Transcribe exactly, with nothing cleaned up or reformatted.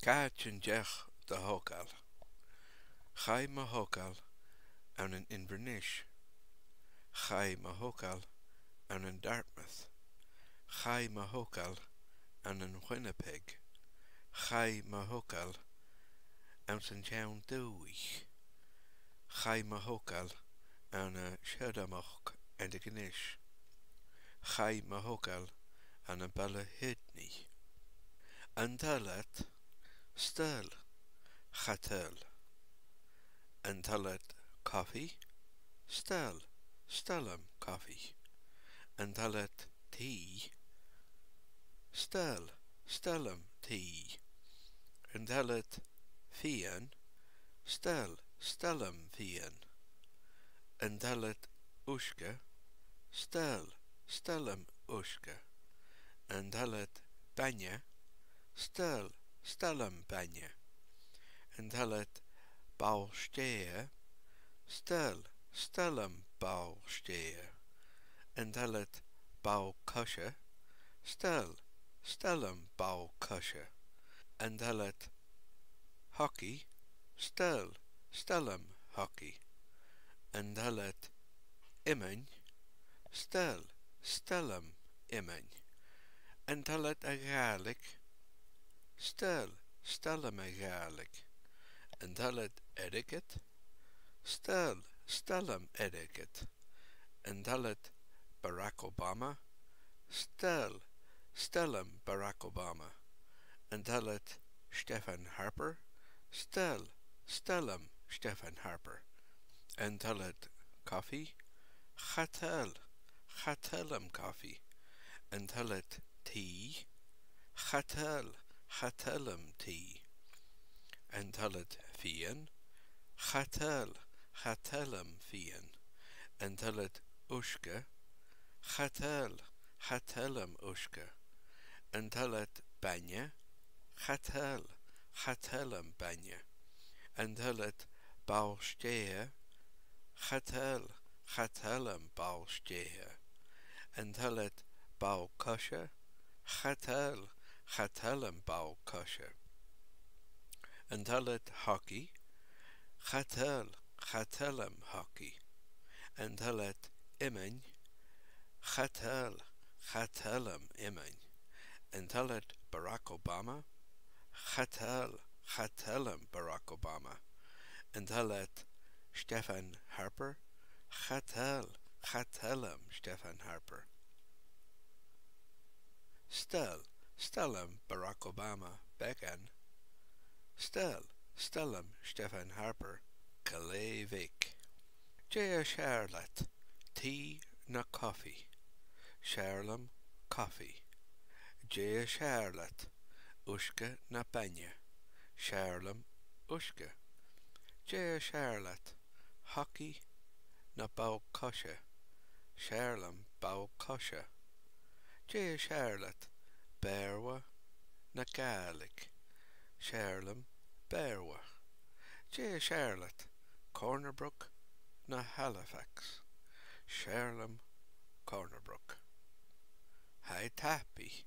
Càit an deach do thogail? Chaidh mo thogail ann an Inbhir Nis. Chaidh mo thogail ann an Dartmouth. Chaidh mo thogail ann an Winnipeg. Chaidh mo thogail anns an t-seann dùthaich. Chaidh mo thogail ann an Siorramachd Antigonish. Chaidh mo thogail ann am Baile Shidni. An toil leat stoil? Cha toil. An toil leat cofaidh? Stoil, 's toil leam cofaidh. An toil leat tì? Stoil, 's toil leam tì. An toil leat fìon? Stoil, 's toil leam fìon. An toil leat uisge? Stoil, 's toil leam uisge. An toil leat bainne? Stoil, 's toil leam bainne. An toil leat ball-stèidhe? Stoil, 's toil leam ball-stèidhe. An toil leat ball-coise? Stoil, 's toil leam ball-coise. An toil leat hocaidh? Stoil, 's toil leam hocaidh. An toil leat iomain? Stoil, 's toil leam iomain. An toil leat a' Ghàidhlig? Stoil, 's toil leam a' Ghàidhlig. An toil leat airgead? Stoil, 's toil leam airgead. An toil leat Barack Obama? Stoil, 's toil leam Barack Obama. An toil leat Stephen Harper? Stoil, 's toil leam Stephen Harper. An toil leat cofaidh? Cha toil, cha toil leam cofaidh. An toil leat tì? Cha toil, cha toil leam tì. An toil leat fìon? Cha toil, cha toil leam fìon. An toil leat uisge? Cha toil, cha toil leam uisge. An toil leat bainne? Cha toil, cha toil leam bainne. An toil leat ball-stèidhe? Cha toil, cha toil leam ball-stèidhe. An toil leat ball-coise? Cha toil, cha toil leam ball-coise. An toil leat hocaidh? Cha toil, cha toil leam hocaidh. An toil leat iomain? Cha toil, cha toil leam iomain. An toil leat Barack Obama? Cha toil, cha toil leam Barack Obama. An toil leat Stephen Harper? Cha toil, cha toil leam Stephen Harper. Stoil, 's toil leam Barack Obama beagan. Stoil, 's toil leam Stephen Harper glè bheag. Dè as fheàrr leat, tì no cofaidh? 'S fheàrr leam cofaidh. Dè as fheàrr leat, uisge no bainne? 'S fheàrr leam uisge. Dè as fheàrr leat, hocaidh no ball-coise? 'S fheàrr leam ball-coise. Dè as fheàrr leat, Beurla no Gàidhlig? 'S fheàrr leam Beurla. Dè as fheàrr leat, Corner Brook no Halifax? 'S fheàrr leam Corner Brook. Tha e tapaidh.